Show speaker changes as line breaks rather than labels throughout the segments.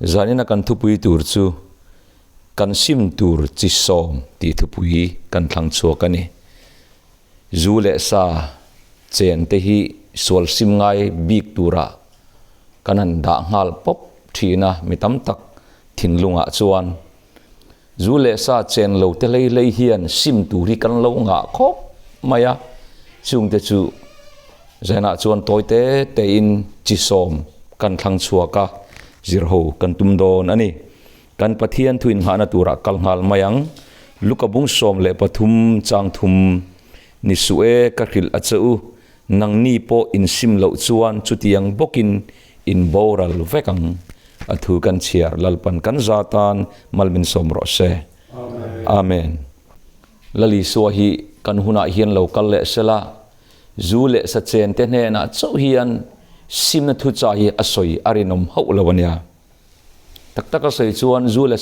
Zanina kan thupui tur chu Kan sim tur chi sawm tih thupui kan thlang chhuak a ni. Zu leh sa chen te hi sual sim ngai bik turah kan han dah nghal pawp thin a, mi tam tak thinlungah chuan zu leh sa chen lo te hlei hlei hian sim tur hi kan lo ngah khawp mai a, chungte chu Zainah chuan tawi te tein chi sawm kan thlang chhuak a, zirho kan tum dawn a ni. Kan Pathian thu inngahna turah kal nghal mai ang. Luka bung 13 chang thum ni suh e ka hrilh a che u, nangni pawh insim loh chuan chutiang bawkin in boral vek ang. A thu kan chhiar Lalpan kan za tan mal min sawm rawh se. Amen. Lal Isua hi kan hunah hian lo kal leh sela, zu leh sa chen te hnenah chauh hian simna thuchah hi a sawi a rinawm hauh lo a nia. Tak taka sawi chuan zu leh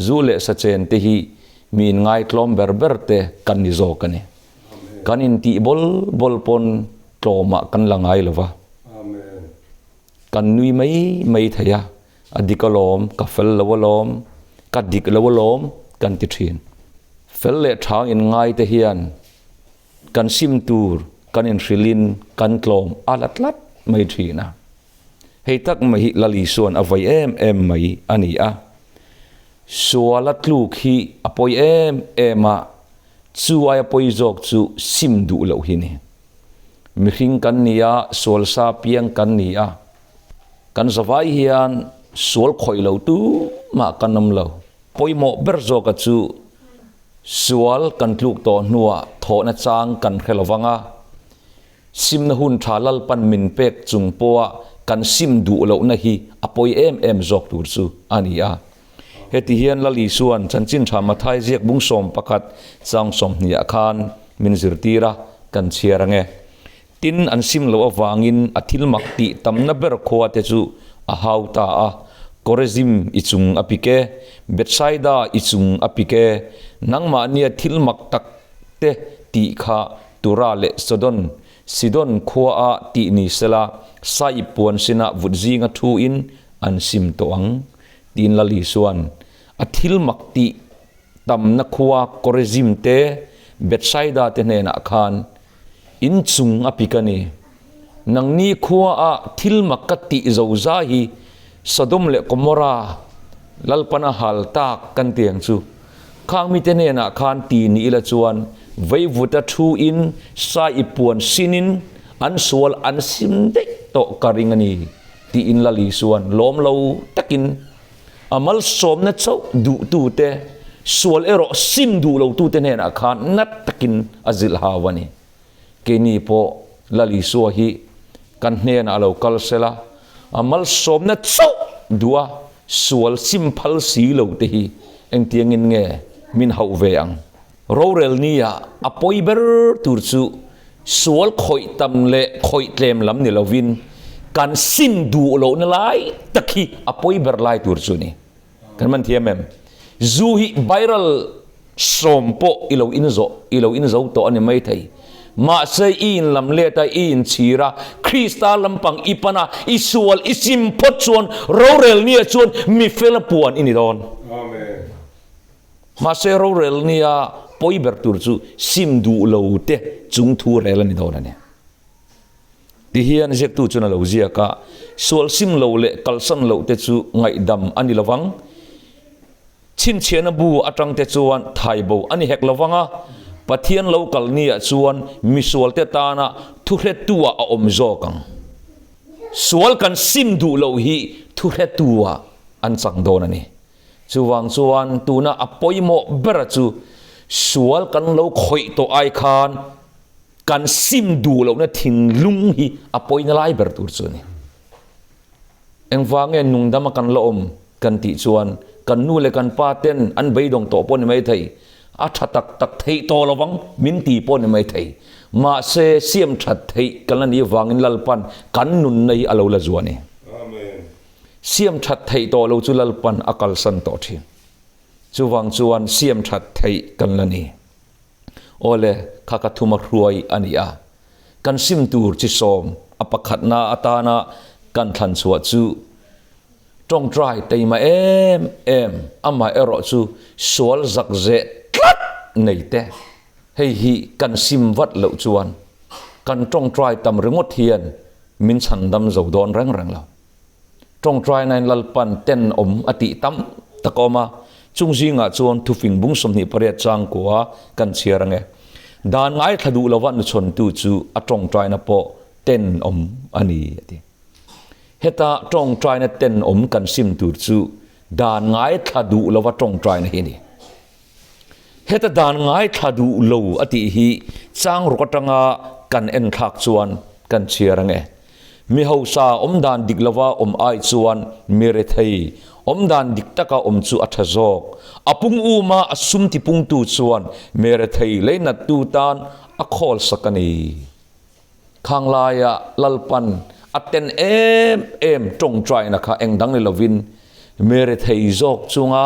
zu leh sa chen te hi mi inngai tlawm ber ber te kan ni zawk a ni. Kan intih bawl bawl pawn tlawmah kan la ngai lo va. Kan nui mai mai thei a, a dik alawm, ka fel lo alawm, ka dik lo alawm kan ti thin. Fel leh thang inngai te hian kan sim tur kan inhrilhin kan tlawm a la tlat mai thin a. Hei tak mai hi Lal Isua'n a vawi em em mai a ni a. Suala tluk hi a pawi em em a, chu aia pawi zawk chu sim duh loh hi ni. Mihring kan ni a, sual sa piang kan ni a, kan zavai hian sual khawih lo tumah kan awm lo. Pawimawh ber zawka chu sual kan tluk tawh hnuah thawhna chang kan hre lo vang a, Simna hun tha Lalpan min pek chung pawha kan sim duh lohna hi a pawi em em zawk tur chu a ni a. Heti hian Lal Isua'n Chanchin Tha Mathai ziak bung 11 chang 20 ah khan min zirtir a, kan chhiar ang e. Tin, an sim loh avangin a thil mak tih tamna ber khua te chu a hau ta a, Korazim i chung a pik e, Bethsaida i chung a pik e, nangmahnia thil mak tak te tih kha Tura leh Sodon, Sidon khua a tih ni sela, Sai puan sinah vut zinga thuin an sim tawh ang, tiin Lal Isua'n a thil mak tih tamna khua Korazim te, Bethsaida te hnenah khan in chung a pik a ni. Nangni khua a thil mak ka tih zo zai hi Sodom leh Gomorra Lalpan a hal tak kan ti ang chu. Khang mite hnenah khan ti ni ila chuan veivuta thu in sai i puan sin in an sual an sim daih tawh ka ring a ni tiin Lal Isua'n lawm lo takin a malsawmna chauh duhtute sual erawh sim duh lotute hnenah khan nat takin a zilh hau a ni. Keini pawh Lal Isua hi kan hnenah a lo kal sela, a malsawmna chauh duh a, sual sim phal si lo te hi engtiangin nge min hauh ve ang? Rorel nia a pawi ber tur chu sual khawih tam leh khawih tlem lam ni lovin kan sim duh lohna lai tak hi a pawi ber lai tur chu a ni. Kan man thiam em? Zu hi viral sawm pawh i lo in zawh, i lo in zo tawh a ni mai thei. Mahse i in lam let a, i in chhir a, Krista lampang i pan a, i sual i sim phawt chuan rorel nia chuan mi fel a puan i ni dawn. Mahse rorel nia pawi ber tur chu sim duh lo te chung thu rel a ni dawn a ni. Ti hian ziaktu chuan a lo ziak a, Sual sim lo leh kalsan loh te chu ngaihdam a ni lovang. Chhinchhiahna bu atang te chuan thaibo a ni hek lovang a, Pathian lo kal niah chuan misualte tana thuhretu-ah a awm zawk ang. Sual kan sim duh loh hi thuhretu-ah an chang dawn a ni. Chuvang chuan tuna a pawimawh bera chu sual kan lo khawih tawh ai khan Kan sim duh lohna thinlung hi a pawina lai ber tur chu a ni. Engvang nge nungdama kan la awm kan tih chuan kan nu leh kan pa ten an beidawng tawh pawh ni mai thei, a tha tak tak theih tawh lovang min ti pawh ni mai thei. Mahse siam that theih kan la nih vangin Lalpan kan nunna hi a lo la zuah a ni. Siam that theih tawh lo chu Lalpan a kalsan tawh thin. Chuvang chuan siam that theih kan la ni. Awle, kha ka thuma hruai a ni a. Kan sim tur chi sawm a pakhatna atana kan thlan chhuah chu Tawngtai teima em em, amaherawh chu sual zak zeh tlat nei te. Hei hi kan sim vat loh chuan kan tawngtai tam ringawt hian min chhandam zo dawn reng reng lo. Tawngtainain Lalpan tenawm a tih tam tak a awm a, chung zingah chuan thufing bung 28 changkua kan chhiar ange. Dan ngaithla duh lova nuchhawntu chu a tawngtaina pawh tenawm a ni a ti. Heta tawngtaina tenawm kan sim tur chu dan ngaithla duh lova tawngtaina hi a ni. Heta dan ngaithla duh lo a tih hi chang ruk atanga kan en thlak chuan kan chhiar ange. Mi hausa awm dan dik lova awm ai chuan mi rethei awm dan dik taka awm chu a tha zawk. A pung uma a sum tipungtu chuan mi rethei leinattu tan a khawl sak a ni. Khang laia Lalpan a ten em em tawngtaina kha eng dang ni lovin mi rethei zawk chunga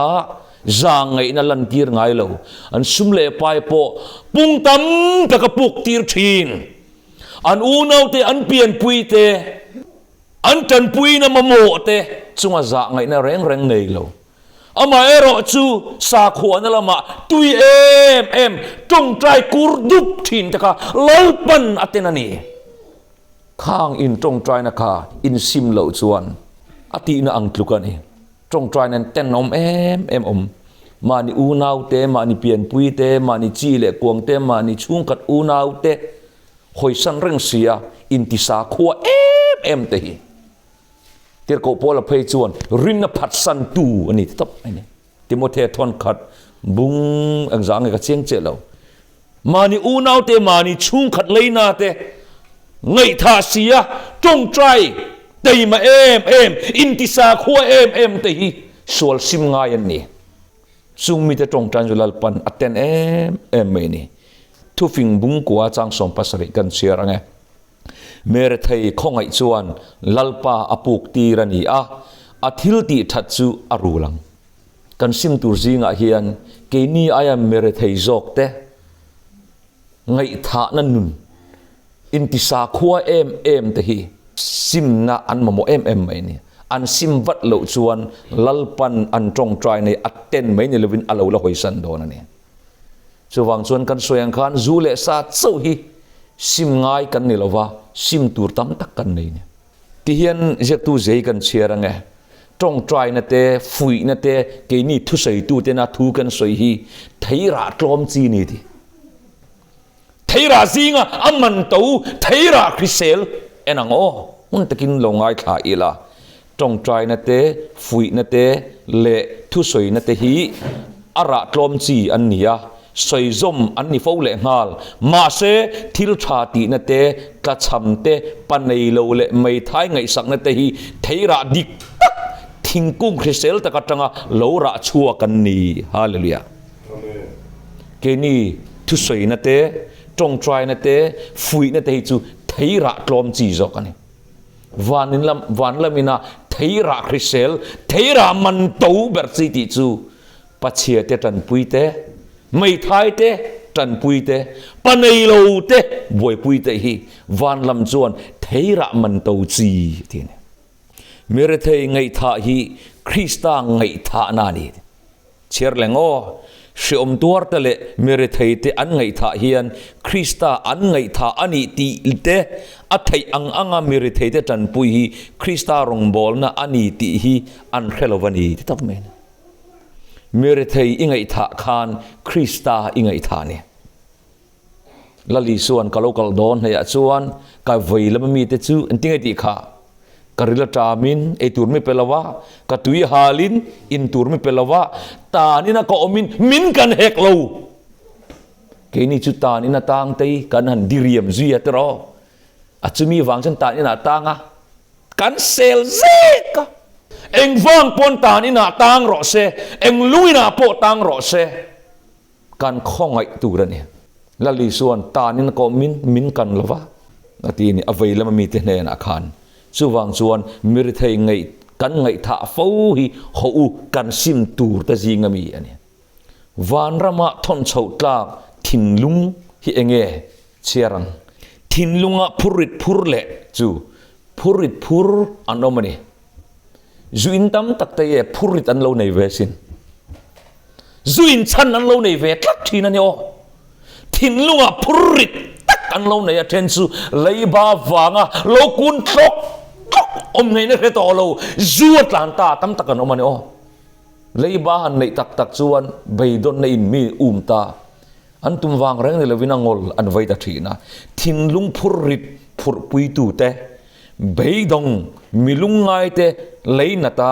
zangngaihna lantir ngai lo, an sum leh pai pawh pung tam taka puk tir thin. An unaute, an pianpuite, an tanpuina mamawhte chunga zahngaihna reng reng nei lo. Amaherawh chu sakhuana lamah tui em em tawngtai kur dup thin te kha Lalpan a ten a ni. Khang in tawngtaina kha insim loh chuan a tihna ang tluk a ni. Tawngtaina an tenawm em em awm. Mahni unaute, mahni pianpuite, mahni chi leh kuangte, mahni chhungkhat unaute hawisan reng sia inti sakhua em em te hi. Tirhkoh Paula phei chuan rinna phatsantu a ni ti tawp mai ni. Timothea thawnkhat bung engzah nge ka chiang chiah lo. Mahni unaute, mahni chhungkhat leina te ngaihthah sia tawngtai teima em em, intisakhua em em te hi sual sim ngai an ni. Chung mite tawngtai chu Lalpan a ten em em mai ni. Thufing bung kua chang 17 kan chhiar ang e. Merethei khawngaih chuan Lalpa a puk tir a ni a, a thil tih that chu a rul ang. Kan sim tur zingah hian keini aia merethei zawk te ngaihthahna nun intisakhua em em te hi simna an mamawh em em mai a ni. An sim vat loh chuan Lalpan an tawngtai nei a ten mai ni lovin a lo la hawisan dawn a ni. Chuvang chuan kan sawi ang khan zu leh sa chauh hi sim ngai kan ni lova, sim tur tam tak kan nei ni. Tihian ziaktu zei kan chhiar ang e. Tawngtaina te, fuihna te, keini thusawitu tena thu kan sawi hi theirah tlawm chi ni ti. Theirah zinga a man to, theirah hrisel en ang aw. Hmun takin lo ngaithla ila. Tawngtaina te, fuihna te leh thusawina te hi a rah tlawm chi an ni a, sawizawm an ni fo lehnghal. Mahse, thil tha tihna te, tlachham te, pa nei lo leh meithai ngaihsakna te hi theirah dik tak, thingkung hrisel tak atanga lo rah chhuak an ni. Hallelujah! Keini thusawina te, tawngtaina te, fuihna te hi chu theirah tlawm chi zawk a ni. Van in lam, van lam ina theirah hrisel, theirah man to ber chi tih chu pachhia te tanpui te, meithai te tanpui te, pa nei lo te buaipui te hi van lam chuan theirah man to chi a ti a ni. Mirethei ngaihthah hi Krista ngaihthahna a ni. Chhiar leng aw, hreawm tuarte leh mi retheite an ngaihthah hian Krista an ngaihthah a nih tih te, a theih ang anga mi retheite tanpui hi Krista rawngbawlna a ni tih hi an hre lo va ni ti tak mai a ni. Mi rethei i ngaihthah khan Krista i ngaihthah a ni. Lali chuan ka lo kal dawn hleiah chuan ka vei lama mite chu engtin nge tih kha ka ril aṭamin ei tur mi pe lo a, ka tui halin in tur mi pe lo a, tanina ka awmin min kan hek lo. Keini chu tanin a tang tei kan han diriam zui a tiraw. A chumi vang chuan tan inah tang a, kan sel zek a. Engvang pawn tan inah tang rawh se, eng lung inah pawh tang rawh se. Kan khawngaih tur a ni. Lali chuan tanin a kawmin min kan lo va, a ti a ni, a vei lama mite hnenah khan. Chuvang chuan mirithei ngaih kan ngaihthah fo hi hawh u kan sim tur te zinga mi a ni. Vanrama thawn chhoh tlak thinlung hi eng nge chhiar ang? Thinlunga phurrit phur leh chu phurrit phur an awm a ni. Zu in tam tak te e phurrit an lo nei ve sin. Zu in chhan an lo nei ve tlat thin a ni aw. Thinlungah phurrit tak an lo nei a then chu leiba vanga lo kun tlawk tlawk awm ngaihna hre tawh lo zu a tlan ta tam tak an awm a ni aw. Leiba han neih tak tak chuan beidawnna in mi um ta. An tum vang reng ni lovin a ngawl an vei ta thin a. Thinlung phurrit phurhpuitute, beidawng mi lungngaite lei nata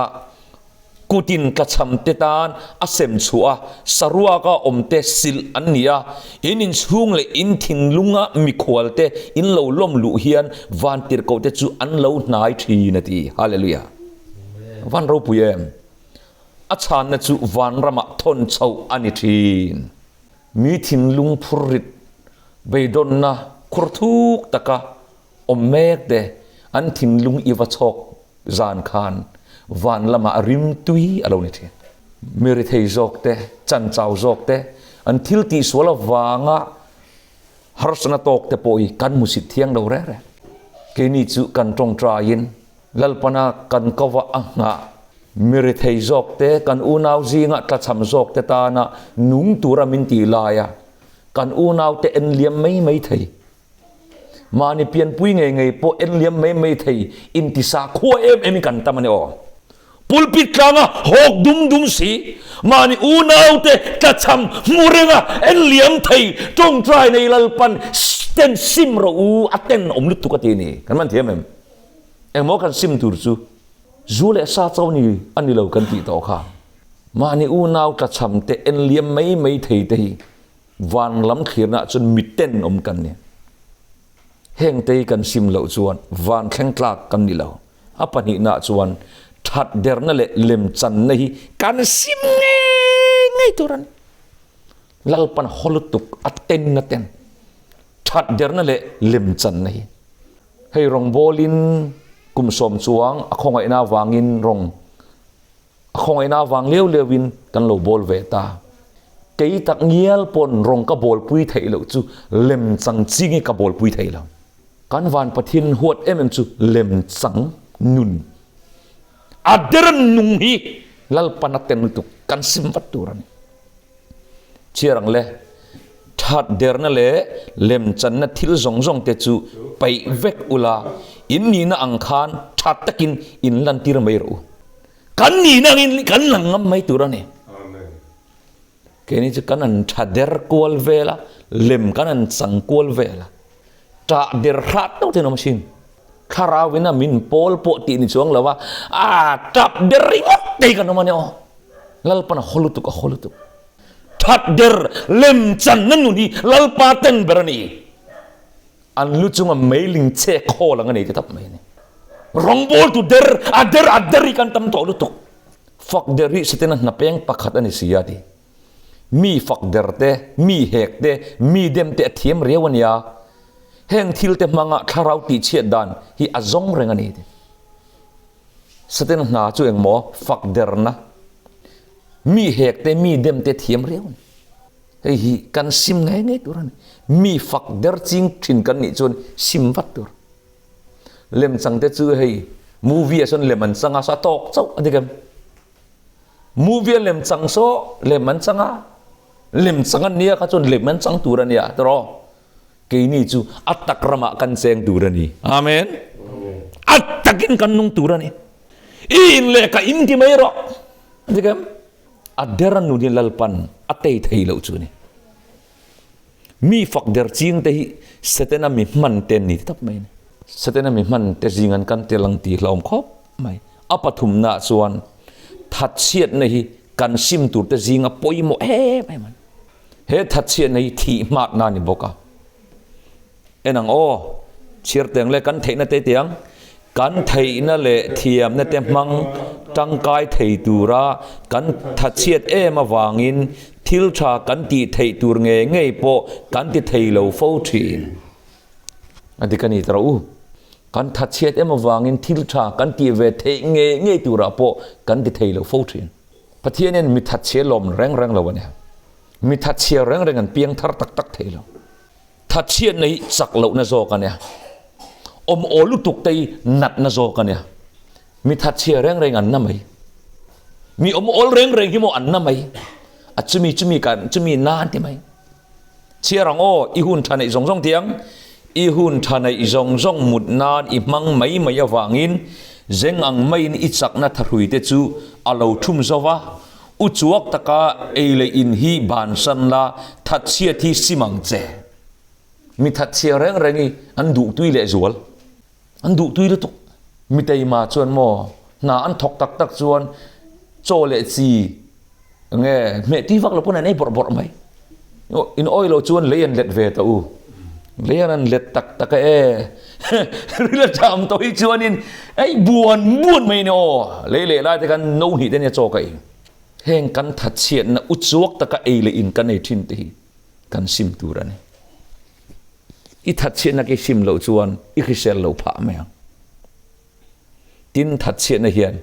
kutin tlachham te tan a sem chhuah a, saruaka awmte silh an ni a. In inchhung leh in thinlunga mikhualte in lo lawm luh hian vantirhkohte chu an lo hnai thin a ti. Hallelujah! Van ropui em! A chhanna chu vanramah thawn chhoh a ni thin. Mi thinlung phurrit beidawnna khur thuk taka awm mek te an thinlung i va chhawk zan khan van lamah rim tui a lo ni thin. Mi rethei zawk te, chan chau zawk te, an thil tihsual avanga harsatna tawk te pawh hi kan hmusit thiang lo reng reng. Keini chu kan tawngtaiin Lalpana kan kova a nghah mi rethei zawk te, kan unau zinga tlachham zawk te tana nung tura min tih laia kan unau te en liam mai mai thei. Mahni pianpui ngei ngei pawh en liam mai mai thei intisa khua em em in kan tam a ni aw. Pulpit tlanga hawk dum dum si, mahni unau te tlachham hmu renga en liam thei tawngtai nei Lalpan ten sim rawh u a ten awm lutuk a ti a ni. Kan man thiam em? Engmaw kan sim tur chu zu leh sa cho ni a ni lo kan tih tawh kha. Mahni unau tlachham te en liam mai mai thei te hi van lam thlirna ah chuan miten awm kan ni. Heng te hi kan sim loh chuan van thleng tlak kan ni lo. A pahnihna ah chuan that derna leh lemchanna hi kan sim ngei ngei tur a ni. Lalpan haw lutuk a ten a ten. That derna leh lemchanna hi. Hei rawngbawlin kum sawm chuang a khawngaihna avangin rawng a khawngaihna avang liau liauin kan lo bawl ve ta. Kei tak ngial pawn rawng ka bawlpui theih loh chu lemchang chingi ka bawlpui thei lo. Kan van Pathian huat em em chu lemchang nun a deren nung hi Lalpan a ten lutuk kan sim vat tur a ni. Chhiar ang le, that derna leh lemchanna thil zawng zawng te chu peih vek ula, in nihna ang khan tha takin in lantir mai rawh u. Kan nihna angin kan lang ngam mai tur a ni. Keini chu kan an tha der kual vel a, lem kan an chang kual vel a, tah der hrat deuh ten awm asin. Thlarau ina min pawl pawh tih ni chuang lo a, a tap der ringawt te hi kan awm a nia aw. Lalpan a haw lutuk, a haw lutuk. That der lem channa nun hi Lalpa ten ber a ni. An lu chunga meiling chek hawl ang a nei ti tap mai a ni. Rawngbawltu der, a der, a der hi kan tam tawh lutuk. Fak der hi Setana hnapeng pakhat a ni si a ti. Mi fak der te, mi hek te, mi dem te a thiam riau a nia. Heng thil te hmanga thlarau tihchhiat dan hi a zawng reng a ni ti. Satan hna chu engmaw fak derna, mi hek te, mi dem te thiam riau a ni. Hei hi kan sim ngei ngei tur a ni. Mi fak der ching thin kan nih chuan sim vat tur. Lemchang te chu hei movie ah sawn lem an chang a, saw a tawk chauh a dik em? Movie a lem chang saw lem an chang a, lem chang an nia kha chuan lem an chang tur a nia tiraw? Keini chu a tak ramah kan cheng tur a ni. Amen. A takin kan nung tur a ni. I in leh ka in ti mai rawh. Dik em? A der a nun hi Lalpan a tei thei loh chu a ni. Mi fak der ching te hi Setana mi hman te an ni ti tawp mai a ni. Setana mi hman te zing an kan tel ang tih hlauhawm khawp mai. A pathumnaah chuan thatchhiatna hi kan sim tur te zinga pawimawh em em a ni. He thatchhiatna hi thih hmatna a ni bawk a. En ang aw, chhiar teng le kan theihna te tiang, kan theihna leh thiamna te hmang tangkai thei tura kan thatchhiat em avangin thil tha kan tih theih tur ngei ngei pawh kan ti thei lo fo thin. A dik a ni ta rawh u. Kan thatchhiat em avangin thil tha kan tih ve theih ngei ngei turah pawh kan ti thei lo fo thin. Pathianin mi thatchhia lawm reng reng lo a ni. Mi thatchhia reng reng an piang thar tak tak thei lo. Thatchhiatna hi chak lohna zawk a nia. Awm aw lutuk te hi natna zawk a nia. Mi thatchhia reng reng an na mai. Mi awm awl reng reng hi maw an na mai. A chumi chumi kan chumi na an ti mai. Chhiar ang aw, i hun tha neih zawng zawng tiang. I hun tha neih zawng zawng mut nan i hmang mai mai avangin zeng ang maiin i chakna thahrui te chu a lo thum zo va, u chuak taka ei leh in hi bansan la thatchhiat hi sim ang che. Mi thatchhia reng reng hi an duhtui lehzual. An duhtui lutuk. Mi teima chuan maw hna an thawk tak tak chuan chaw leh chi nge hmeh tui vak lo pawn an ei bawrh bawrh mai. In awi lo chuan lei an let ve ta u. Lei an an let tak tak a e. Ril a cham tawh hi chuanin ei buan buan mai ni aw. Lei leh lai te khan no hnih te nia chaw ka ei. Heng kan thatchhiatna uchuak taka ei leh in kan ei thin te hi kan sim tur a ni. I thatchhiatna khi sim loh chuan i hrisel lo phah mai ang. Tin, thatchhiatna hian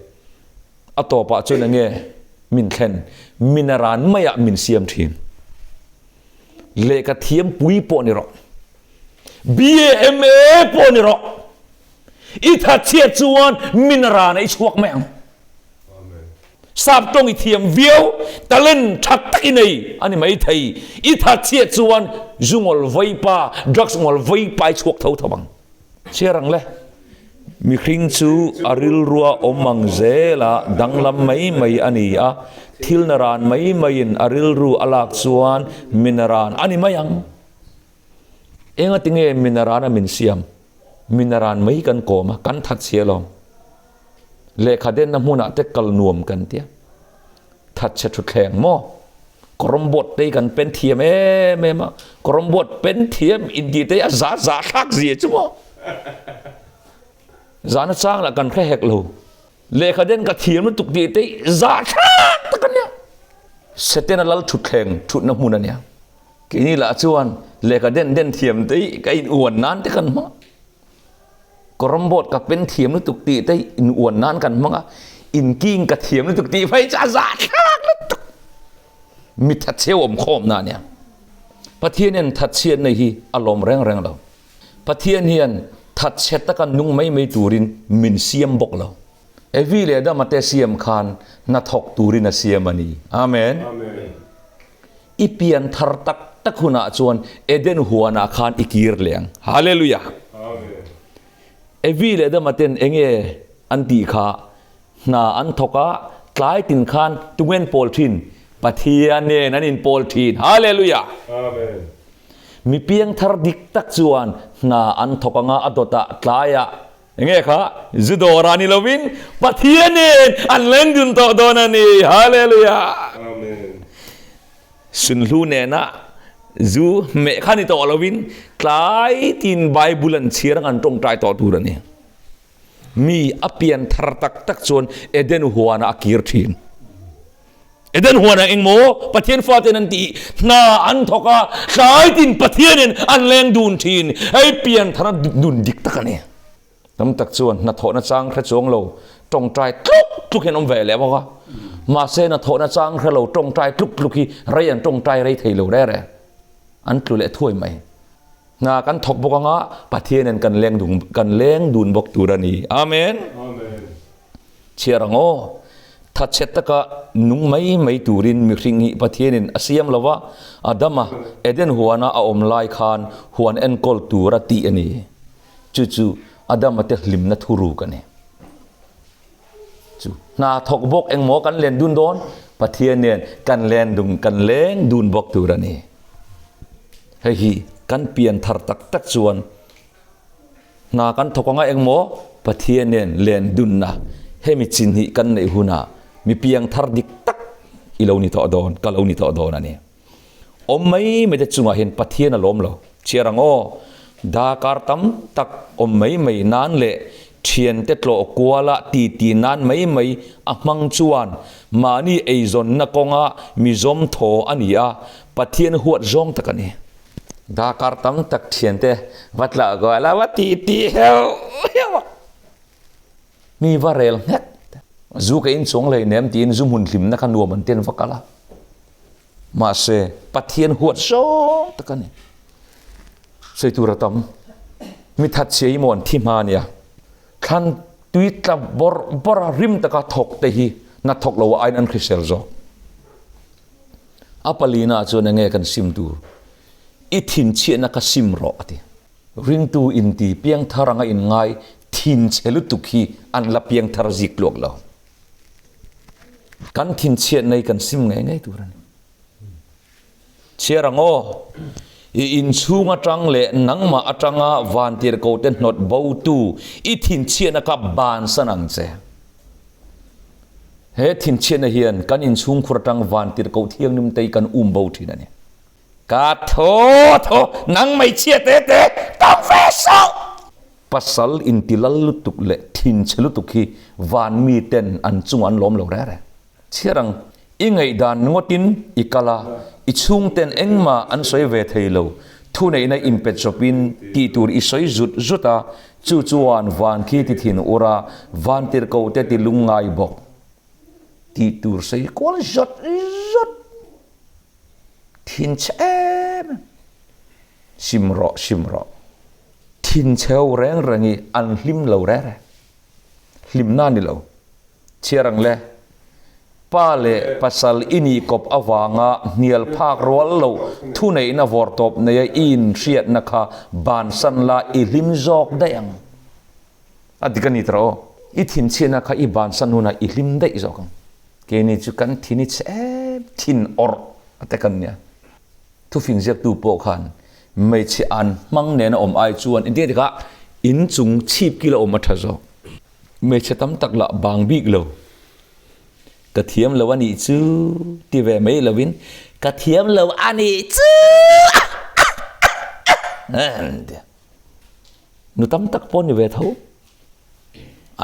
a tawpah chuan enge min thlen? Min a ran maiah min siam thin. Lehkha thiam pui pawh ni rawh. BAMA pawh ni rawh. I thatchhiat chuan min a ran a i chhuak mai ang. Sap tawng i thiam viau, talent tha tak i nei a ni maithei. I thatchhiat chuan zu ngawl vawi pa, drugs ngawl vawi pa i chhuak tho tho ang. Chhiar ang le. Mihring chu a rilrua awm ang zela danglam mai mai a ni a, thil naran mai maiin a rilru a lak chuan mi naran a ni mai ang. Engatinge mi naran a min siam? Mi naran mai kan kawm a, kan thatchhia lawm. Lehkha denna hmunah te kal nuam kan tia. Thatchhe thutthleng maw? Kawrawm board te hi kan pen thiam em em a, kawrawm board pen thiam intih te hi a za za thlak zia chu maw? Zana chang lah kan hre hek lo. Lehkha den ka thiam lutuk tih te hi za thlak tak a nia. Setena lal thutthleng thutna hmun a nia. Keini lah chuan lehkha den den thiam te hi ka in uan nan te kan hmang. Kawrawm board ka pen thiam lutuk tih te in uan nan kan hmang a, in king ka thiam lutuk tih phei chu a zah thlak lutuk. Mi thatcheu awm khawm na ania. Pathian hian thatchhiat nei hi a lawm reng reng lo. Pathian hian thatchhe taka nung mai mai turin min siam bawk lo. Evi leh Adama te siam khan hnathawk turin a siam a ni. Amen. I pian thar tak tak hunah chuan Eden huanah khan i kir leh ang. Hallelujah! Evi leh Adama ten enge an tih kha? Hna an thawk a, tlai tin khan tunge an pawl thin? Pathian nen an inpawl thin. Hallelujah! Mi piang thar dik tak chuan hna an thawk anga a dawtah tlaiah Enge kha zu dawrah ni lovin Pathianin an leng dun tawh dawn a ni. Hallelujah! Amen. Sunhlu nena zu hmeh kha ni tawh lovin tlai tin Bible an chhiar ang an tawngtai tawh tur a ni. Mi a pian thar tak tak chuan Eden huanah a kir thin. Eden huanah engmaw Pathian faten an tih hna an thawk a, tlai tin Pathianin an leng dun thin. Hei pian thar dun dik tak a ni. Tam tak chuan hnathawhna chang hre chuang lo tawngtai tluk tluk hian awm ve leh bawk a. Mahse hnathawhna chang hre lo tawngtai tluk tluk hi rei an tawngtai rei thei lo reng reng. An tlu leh thuai mai. Hna kan thawk bawk anga Pathianin kan leng dun kan leng dun bawk tur a ni. Amen. Amen. Chhiar ang aw. Thatchhe taka nung mai mai turin mihring hi Pathianin a siam lo va, Adama Eden huana a awm lai khan huan enkawl tur a tih a ni. Chu chu Adama te hlimna thuruk a ni. Chu hna thawk bawk engmaw kan len dun dawn? Pathian nen kan len dun kan leng dun bawk tur a ni. Hei hi kan pian thar tak tak chuan hna kan thawk anga engmaw Pathian nen len dunna hemi chin hi kan neih hunah mi piang thar dik tak i lo ni tawh dawn, ka lo ni tawh dawn a ni. Awm mai mai te chungah hian Pathian a lawm lo. Chhiar ang aw, dakar tam tak awm mai mai nan leh thiante tlawh kuala titi nan mai mai a hmang chuan mahni eizawnna kawnga mi zawm thaw a ni a, Pathian huat zawng tak a ni. Dakar tam tak thiante va tlah kual a, va titi heuh heuh a, mi va rel nghet. Zu ka inchung hleinem tiin zu hmun hlimna kha nuam an ti an va kal a. Mahse, Pathian huat zawng tak a ni. Sawi tur a tam. Mi thatchhia hi maw an thi hma a nia. Thlan Tui tla bawrh bawrh a rim taka thawk te hi hna thawk lo aiin an hrisel zawk. A palina chuan enge kan sim tur? I thinchhiatna kha sim rawh a ti. Ringtu inti piangthar anga inngai thinchhe lutuk hi an la piangthar zik tluak lo. Kan thinchhiatna hi kan sim ngei ngei tur a ni. Chhiar ang aw, i inchhung atang leh nangmah atanga vantirhkohte hnawt botu i thinchhiatna kha bansan ang che. He thinchhiatna hian kan inchhungkhur atang vantirhkoh thianghlimte hi kan um bo thin a ni. Ka thaw thaw, nang hmeichhia te te, tawng ve suh! Pasal intilal lutuk leh thinchhe lutuk hi van miten an chungah an lawm lo reng reng. Chhiar ang, i ngaihdan ngawtin i kal a, i chhungten engmah an sawi ve thei lo, thuneihna inpe chawpin tih tur i sawi zut zut a, chu chuan van khi ti thin ur a, van tirhkoh te ti lungngai bawk. Tih tur sawi kual zawt zawt thin che em em. Sim rawh, sim rawh. Thin cheu reng reng i an hlim lo reng reng. Hlimna a ni lo. Chhiar ang le. Pa leh pasal i nih kawp avanga hnial phak rual loh thuneihna vawrtawp neia i inhriatna kha bansan la i hlim zawk daih ang. A dik a ni tawh aw. I thinchhiatna kha i bansan hunah i hlim daih zawk ang. Keini chu kan thin i chhe em thin awrh a te kan nia. Thufing ziaktu pawh khan hmeichhe an hmang nena awm ai chuan engtin tikah inchung chhip kila awm a tha zawk. Hmeichhe tam tak lah bang bik lo. Ka thiam lo a nih chu ti ve mai lovin ka thiam lo a nih chu Nu tam tak pawh ni ve tho.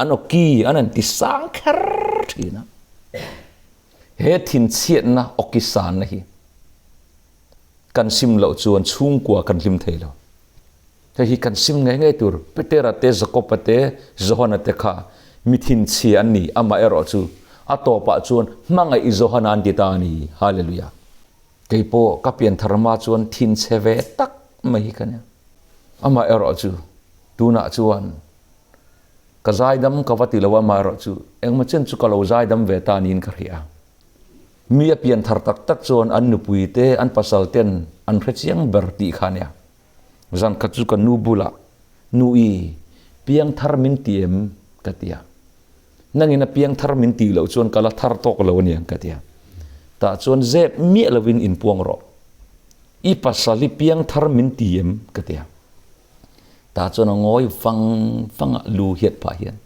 An awki an han ti sang kher thin a. He thinchhiatna awki sanna hi kan sim loh chuan chhungkua kan hlim thei lo. Hei hi kan sim ngei ngei tur, Petera te, Jakoba te, Johana te kha mi thinchhia an ni, amaherawh chu a tawpah chuan hmangaih Johana an ti ta a ni. Hallelujah! Kei pawh ka pianthar hma chuan thinchhe ve tak mai hi ka nia. Amaherawh chu tunah chuan ka zaidam ka va ti lo a, amaherawh chu engmaw chen chu ka lo zaidam ve ta niin ka hria. Mi a pianthar tak tak chuan an nupui te, an pasal ten an hrechiang ber tih kha a nia. Zan khat chu ka nu bulah, Nu i, piangthar min ti em? ka ti a. Nangin a piangthar min tih loh chuan ka la thar tawk lo aniang ka ti a. Tah chuan zep miah lovin inpuang rawh. I pasal hi piangthar min ti em? ka ti a. Tah chuan a ngawi vang vang a, lu hiat phah hian,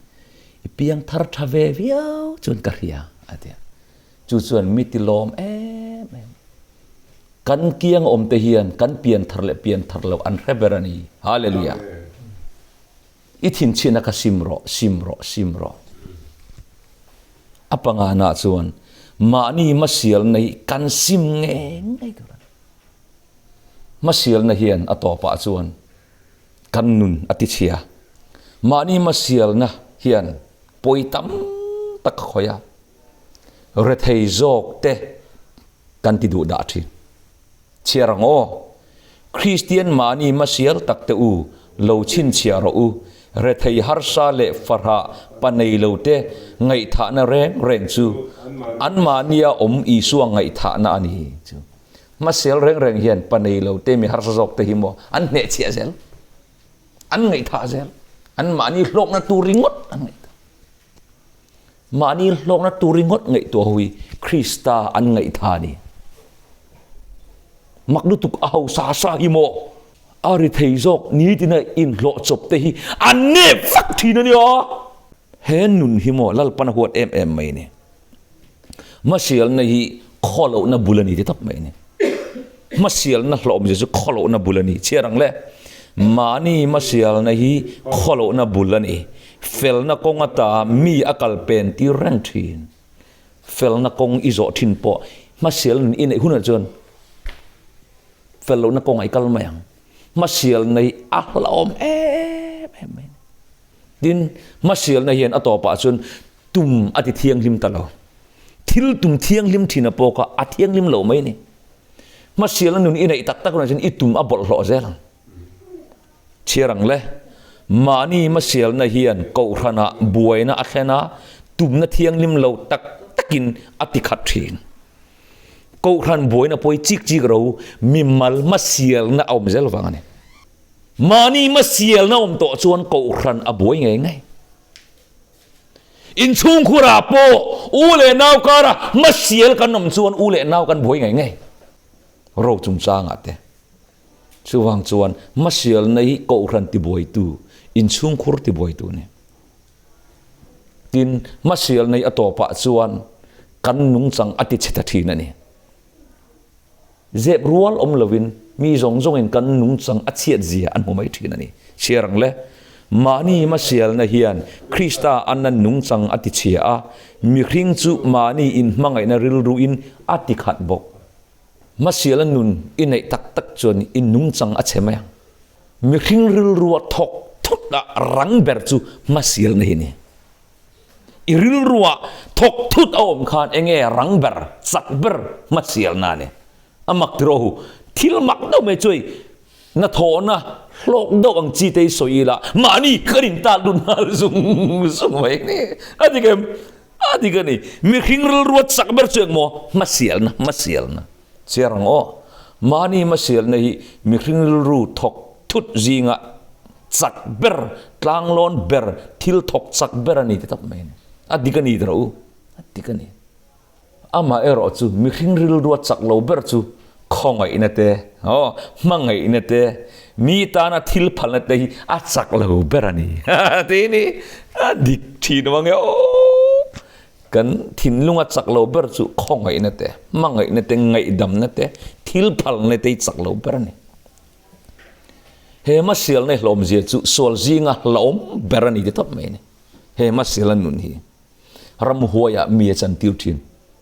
I piangthar tha ve viau chuan ka hria a ti a. Chu chuan mi ti lawm em em. Kan kiang awm te hian kan pian thar leh pian thar loh an hre ber a ni. Hallelujah. I thinchhiatna kha sim rawh, sim rawh, sim rawh. A pangana chuan mahni hmasialna hi kan sim ngei ngei tur a ni. Hmasialna hian a tawpah chuan kan nun a tichhia. Mahni hmasialna hian pawi tam tak a khawih a. Rethei zawk te kan ti duh dah thin. Chhiar ang aw. Kristian mahni hmasial tak te u, lo chhinchhiah rawh u. Rethei harsa leh fahrah pa nei lo te ngaihthahna reng reng chu anmahnia awm Isua ngaihthahna a ni chu. Hmasial reng reng hian pa nei lo te mi harsa zawk te hi maw an hnehchhiah zel, an ngaihthah zel, anmahni hlawkna tur ringawt an ngaihthah. Mahni hlawkna tur ringawt ngaihtuah ho hi Krista an ngaihtha a ni. Mak lutuk a hausa sa hi maw a ri thei zawk nitina inhlawh chawp te hi an nep vak thin a nia. He nun hi maw Lalpan a huat em em mai a ni. Hmasialna hi khawlohna bul a ni ti tawp mai a ni. Hmasialna hlawhawmzia chu khawlohna bul a ni. Chhiar ang le. Mahni hmasialna hi khawlohna bul a ni. Felna kawng ata mi a kal pen tir reng thin. Felna kawng i zawh thin pawh hmasial nun i neih hunah chuan fel lohna kawngah i kal mai ang. Hmasialna hi a hlauhawm em em mai a ni. Tin, hmasialna hian a tawpah chuan Tum a ti thianghlim ta lo. Thil tum thianghlim thin a pawk a, a thianghlim lo mai a ni. Hmasialna nun i neih tak tak hunah chuan i tum a bawlhhlawh zel ang. Chhiar ang le. Mahni hmasialna hian kohhranah buaina a thlen a, tumna thianghlim lo tak takin a tikhat thin. Kohhran buaina pawi chik chik ro mimal hmasialna a awm zel vang a ni. Mahni hmasialna awm tawh chuan kohhran a buai ngei ngei. Inchhungkhurah pawh u leh nau kara hmasial kan awm chuan u leh nau kan buai ngei ngei. Ro chungchangah te. Chuvang chuan hmasialna hi kohhran tibuaitu, inchhungkhur tibuaitu a ni. Tin, hmasialna hi a tawpah chuan kan nungchang a tichhe ta thin a ni. Zep rual awm lovin mi zawng zawngin kan nungchang a chhiat zia an hmu mai thin a ni. Chhiar ang le, mahni hmasialna hian Krista anna nungchang a tichhia a, mihring chu mahni inhmangaihna rilruin a tikhat bawk. Hmasiala nun i neih tak tak chuan i nungchang a chhe mai ang. Mihring rilrua thawk thut a rang ber chu hmasialna hi a ni. I rilrua thawk thut a awm khan enge rang ber, chak ber hmasialna a ni. A mak ti rawh u, thil mak deuh mai chu hei hnathawhna hlawk deuh ang chi te hi sawi ila mahni kan intat lut nghal zung zung mai a ni. A dik em? A dik a ni. Mihring rilrua chak ber chu engmaw? Hmasialna, hmasialna. Chiar ang aw. Mahni hmasialna hi mihring rilru thawk thut zinga chak ber, tlanglawn ber, thil thawk chak ber a ni ti tawp mai a ni. A dik a ni tawh u. A dik a ni. Amah erawh chu mihring rilrua chak lo ber chu khawngaihna te, aw, hmangaihna te, mi tana thil phalna te hi a chak lo ber a ni. Tih ni a dik thin vang e aw. Kan thinlunga chak lo ber chu khawngaihna te, hmangaihna te, ngaihdamna te, thil phalna te hi chak lo ber a ni. He hmasialna hlawmzia chu sual zinga hlauhawm ber a ni ti tawp mai a ni. He hmasialna nun hi. Ramhuaiah mi a chantir thin.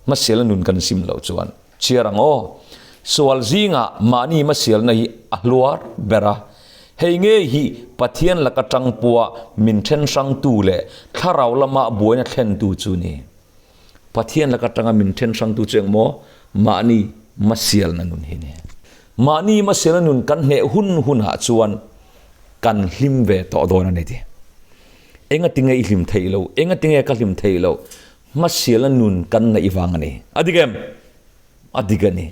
Hmasialna nun kan sim loh chuan chhiar ang aw. Sual zingah mahni hmasialna hi a hluar ber a. Hei ngei hi Pathian laka tangpua min then hrangtu leh thlarau lama buaina thlentu chu ni. Pathian laka tanga min then hrangtu chu engmaw? Mahni hmasialna nun hi ni. Mahni hmasialna nun kan hneh hun hunah chuan kan hlim ve tawh dawn a ni ti. Engatinge i hlim theih loh? Engatinge ka hlim theih loh? Hmasialna nun kan neih vang a ni. A dik em? A dik a ni.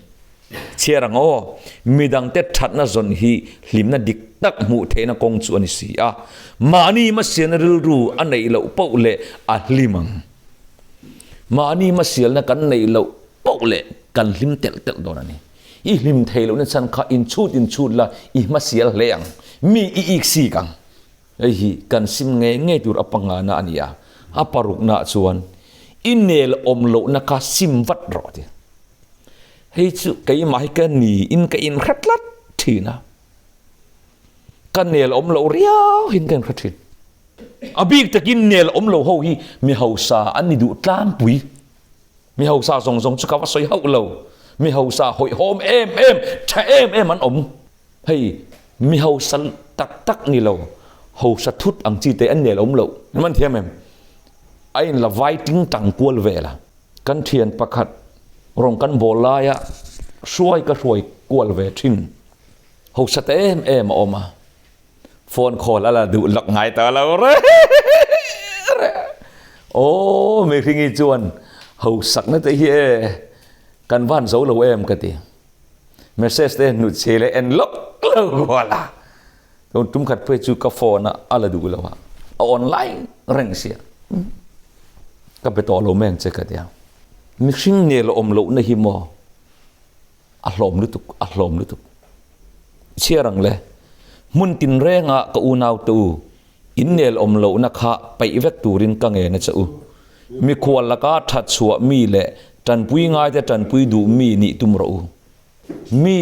Chhiar ang aw, midangte thatna zawn hi hlimna dik tak hmuh theihna kawng chu a ni si a. Mahni hmasialna rilru a neih loh poh leh a hlim ang. Mahni hmasialna kan neih loh poh leh kan hlim telh telh dawn a ni. I hlim theih lohna chhan kha inchhut inchhut la, i hmasial hle ang. Mi i iksik ang. Hei hi kan sim ngei ngei tur a pangana a ni a, a paruknaah chuan i nel awm lohna kha sim vat rawh ti. Hei chu keimah hi ka niin ka inhre tlat thin a, ka nel awm loh riau hian ka inhre thin. A bik takin nel awm lo ho hi mi hausa an ni duh tlangpui. Mi hausa zawng zawng chu ka va sawi hauh lo, mi hausa hawihhawm em em, tha em em an awm. Hei mi hausa tak tak ni lo, hausa thut ang chi te an nel awm loh. Ni man thiam em? A in la vai ting tang kual vel a. Kan thian pakhat rawn kan bawl laia hruai ka hruai kual ve thin. Hausa ta em em a awm a. Phone call a la duh lak ngai ta lo re re. Aw mihringi chuan hausakna te hi e kan van zo lo em ka ti. Message te hnut chhe leh en lawk lo kual a. Tun tum khat phei chu ka phone a a la duh lo a. A online reng sia. Ka be tawh lo mai ang che ka tia. Mihring nel awm lohna hi maw a hlawm lutuk a hlawm lutuk. Chhiar ang le. Hmun tinrenga ka unau te u in nel awm lohna kha paih vek turin ka ngen a che u. Mikhual laka that chhuah mi leh tanpui ngaite tanpui duh mi nih tum rawh u. Mi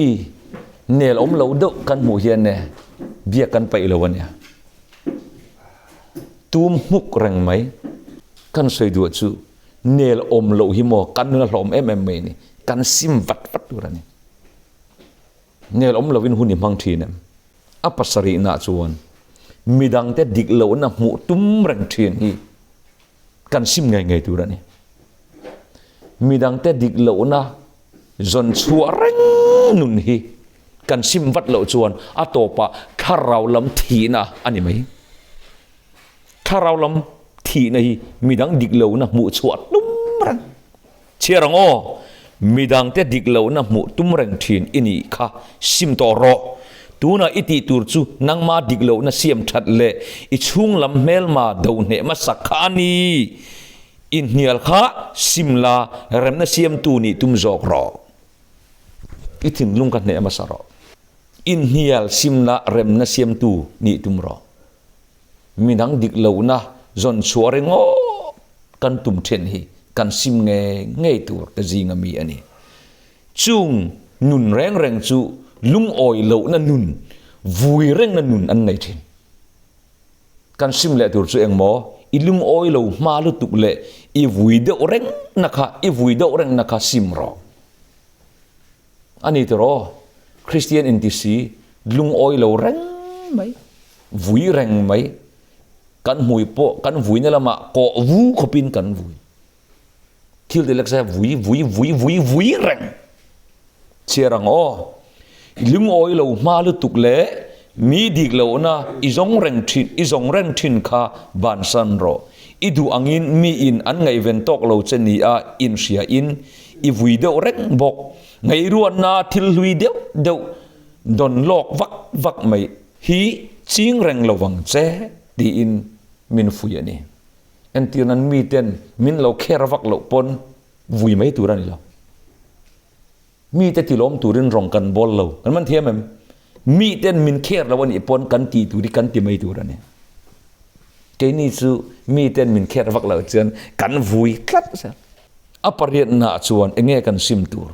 nel awm lo deuh kan hmuh hian e biak kan paih lo a nia. Tum hmuk reng mai. Kan sawi duah chu nel awm loh hi maw kan nun a hlawm em em mai a ni. Kan sim vat vat tur a ni. Nel awm lovin hun i hmang thin em? A pasarihna chuan midangte dik lohna hmuh tum reng thin hi kan sim ngei ngei tur a ni. Midangte dik lohna zawn chhuah reng nun hi kan sim vat loh chuan a tawpah thlarau lam thihna a ni mai. Thlarau lam thihna hi midang dik lohna hmuh chhuah tum reng. Chhiar ang aw, midangte dik lohna hmuh tum reng thin i nih kha sim tawh rawh. Tunah i tih tur chu nangma dik lohna siam that leh i chhung lam hmelma do hneh hmasak kha a ni. Inhnial kha sim la, remna siamtu nih tum zawk rawh. I thinlung kha hneh hmasa rawh. Inhnial simna remna siamtu nih tum rawh. Midang dik lohna zawn chhuah ringawt kan tum then hi kan sim ngei ngei tur te zinga mi a ni. Chung nun reng reng chu lungawi lohna nun, vui rengna nun an nei thin. Kan sim leh tur chu engmaw? I lungawi lo hma lutuk leh i vui deuh rengna kha, i vui deuh rengna kha sim rawh. A ni tiraw? Kristian inti si, lungawi lo reng mai, vui reng mai, kan hmui pawh kan vuina lamah kawh vu khawpin kan vui. Thil ti lek se vui vui vui vui vui reng. Chhiar ang aw. I lungawi lo hma lutuk leh mi dik lohna i zawng reng thin, i zawng reng thin kha bansan rawh. I duh angin miin an ngaihven tawk lo che nia inhria in i vui deuh reng bawk. Ngaihruatna thil hlui deuh deuh dawn lawk vak vak mai hi ching reng lo vang che tiin min fuih a ni. Entir nan miten min lo kher vak loh pawn vui mai tur a ni lo. Mite tilawm turin rawng kan bawl lo. Kan man thiam em? Miten min kher lo a nih pawn kan tih tur hi kan ti mai tur a ni. Keini chu miten min kher vak loh chuan kan vui tlat zel. A pariatnaah chuan enge kan sim tur?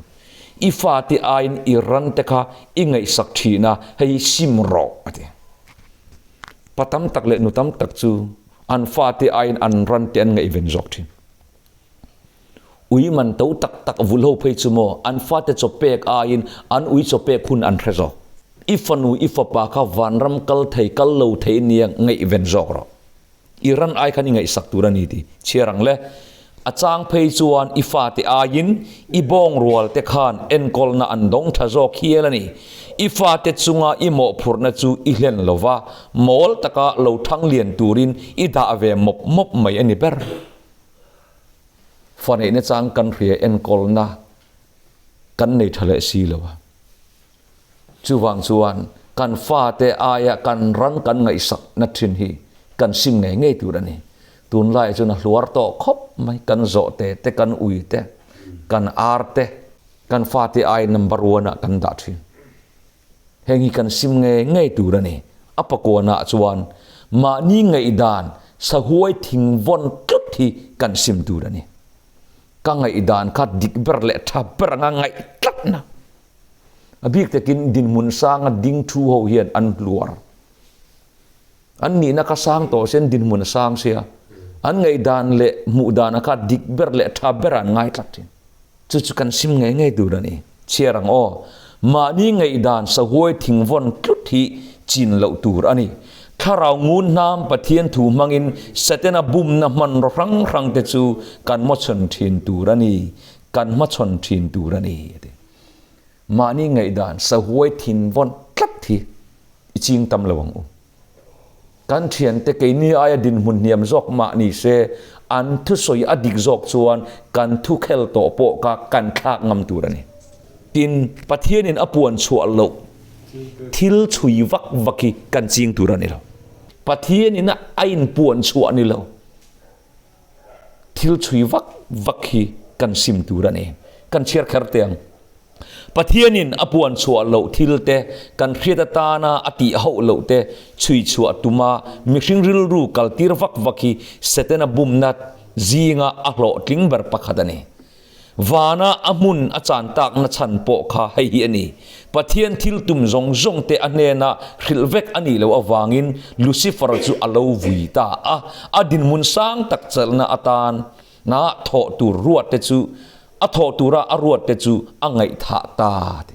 I fate aiin i ran te kha i ngaihsak thin a, hei hi sim rawh a ti. Pa tam tak leh nu tam tak chu an fate aiin an ran te an ngaihven zawk thin. Ui man to tak tak vul ho phei chu maw an fate chaw pek aiin an ui chaw pek hun an hre zawk. I fanu i fapa kha vanram kal thei kal lo thei nia ngaihven zawk rawh. I ran ai khan i ngaihsak tur a ni tih chhiar ang le. A chang phei chuan i fate aiin i bawng rual te khan enkawlna an dawng tha zawk hial a ni. I fate chunga i mawhphurhna chu i hlen lo va, mawl taka lo thang lian turin i dah ve mawp mawp mai a ni ber. Fa neihna chang kan hria enkawlna kan nei tha leh si lo a. Chuvang chuan kan fate aia kan ran kan ngaihsakna thin hi kan sim ngei ngei tur a ni. Tunlaiah chuan a hluar tawh khawp mai, kan zawhte te, kan ui te, kan ar te, kan fate aia number one ah kan dah thin. Heng hi kan sim ngei ngei tur a ni. A pakuanah chuan mahni ngaihdan sahuai thing vawn tlut hi kan sim tur a ni. Ka ngaihdan kha dik ber leh tha ber anga ngaih tlatna. A bik takin dinhmun sanga ding thu ho hian an hluar. An nihna kha sang tawh se an dinhmun a sang sia. An ngaihdan leh hmuh dana kha dik ber leh tha ber an ngai tlat thin. Chu chu kan sim ngei ngei tur a ni. Chhiar ang aw. Mahni ngaihdan sahuai thingvawn tlut hi chin loh tur a ni. Thlarau ngun hnam Pathian thu hmangin Setana bumna hmanraw hrang hrang te chu kan hmachhawn thin tur a ni. Kan hmachhawn thin tur a ni. Mahni ngaihdan sahuai thinvawn tlat hi i ching tam lo ang u. Kan thiante keini aia dinhmun hniam zawk mah ni se, an thusawi a dik zawk chuan kan thu khel tawh pawh kha kan thlak ngam tur a ni. Tin, Pathianin a puan chhuah loh thil chhui vak vak hi kan ching tur a ni lo. Pathianin a inpuan chhuah ni lo thil chhui vak vak hi kan sim tur a ni. Kan chhiar kher teh ang. Pathianin a puan chhuah loh thil te, kan hriat atana a tih hauh loh te chhui chhuah tuma mihring rilru kaltir vak vak hi Setana bumna zinga a hlawhtling ber pakhat a ni. Vana a hmun a chan takna chhan pawh kha hei hi a ni. Pathian thil tum zawng zawng te a hnena hrilh vek a nih loh avangin Lucifer chu a lo vui ta a, a dinhmun sang tak chelhna atan na thawh tur ruat te chu A thawh tura a ruat te chu a ngaihthah ta ti.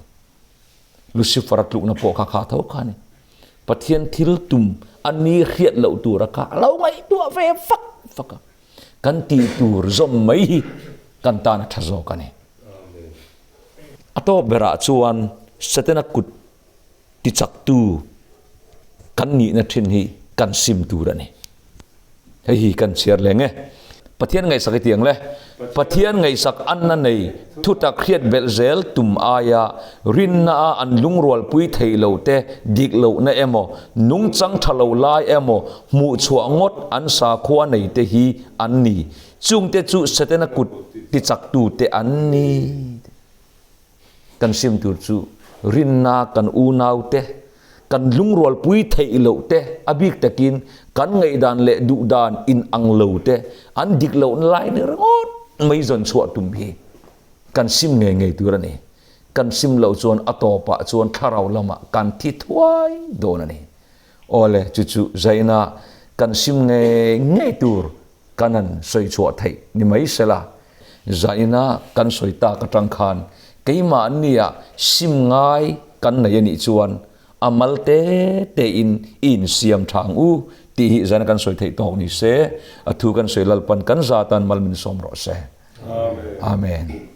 Lucifer a tlukna pawh kha kha tho kha a ni. Pathian thil tum a ni hriat loh tura kha a lo ngaihtuah ve fak fak a. Kan tih tur zawm mai hi kan tan a tha zawk a ni. A tawp berah chuan Setana kut tichaktu kan nihna thin hi kan sim tur a ni. Hei hi kan chhiar leng e. Pathian ngaihsak i ti ang le. Pathian ngaihsak anna nei thutak hriat belh zel tum aia rinna a an lungrualpui theih lo te dik lohna emaw nungchang tha lo lai emaw hmuhchhuah ngawt an sakhua nei te hi an ni. Chungte chu Setana kut tichaktu te an ni. Kan sim tur chu rinna kan unaute, kan lungrualpui theih loh te, a bik takin kan ngaihdan leh duhdan inang lo te, an dik lohna lai ni ringawt mai zawn chhuah tum hi kan sim ngei ngei tur a ni. Kan sim loh chuan a tawpah chuan thlarau lamah kan thi thuai dawn a ni. Awle, chu chu zaina kan sim ngei ngei tur Kan han sawi chhuah theih ni mai sela, zaina kan sawi tak atang khan keimahnia sim ngai kan nei a nih chuan a mal te te in i insiam tha ang u tih hi zaina kan sawi theih tawk ni se, a thu kan sawi Lalpan kan zatan mal min sawm rawh se. Amen.